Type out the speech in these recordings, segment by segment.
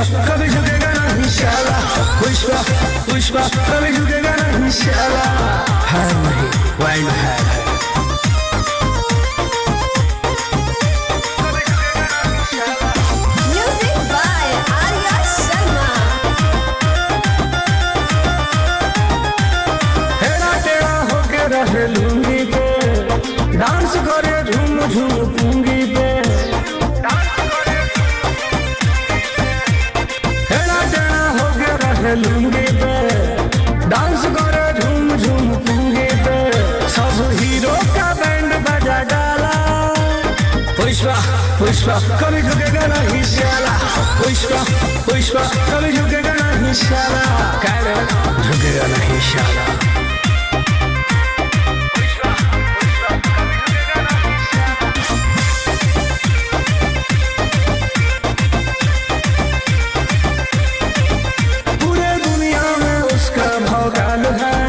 पुष्पा कभी झुकेगा नहीं शाला। पुष्पा पुष्पा कभी झुकेगा नहीं शाला। फायर नहीं, वाइल्ड फायर है। Music by Arya Sharma. हेड़ा टेढ़ा होके रहे लूंगी पे, डांस करे झूम झूम पूंगी पे। हेड़ा टेढ़ा होके रहे लूंगी पे, डांस करे झूम झूम पूंगी पे। सब हीरो का बैंड बजा डाला। पुष्पा पुष्पा कभी झुकेगा नहीं शाला। पुष्पा पुष्पा कभी झुकेगा नहीं शाला। कह रे, झुकेगा नहीं शाला। पूरे दुनिया में उसका भौकाल है,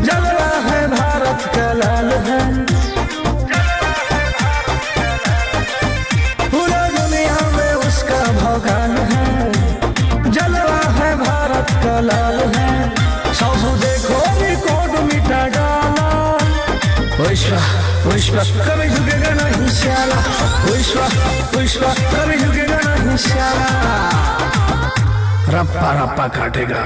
जलवा है भारत का लाल है। पूरे दुनिया में उसका भौकाल है, जलवा है भारत का लाल है। सब देखो रिकॉर्ड मिटा डाला। पुष्पा पुष्पा कभी झुकेगा नहीं शाला। पुष्पा पुष्पा कभी झुकेगा नहीं शाला। रप्पा रप्पा काटेगा।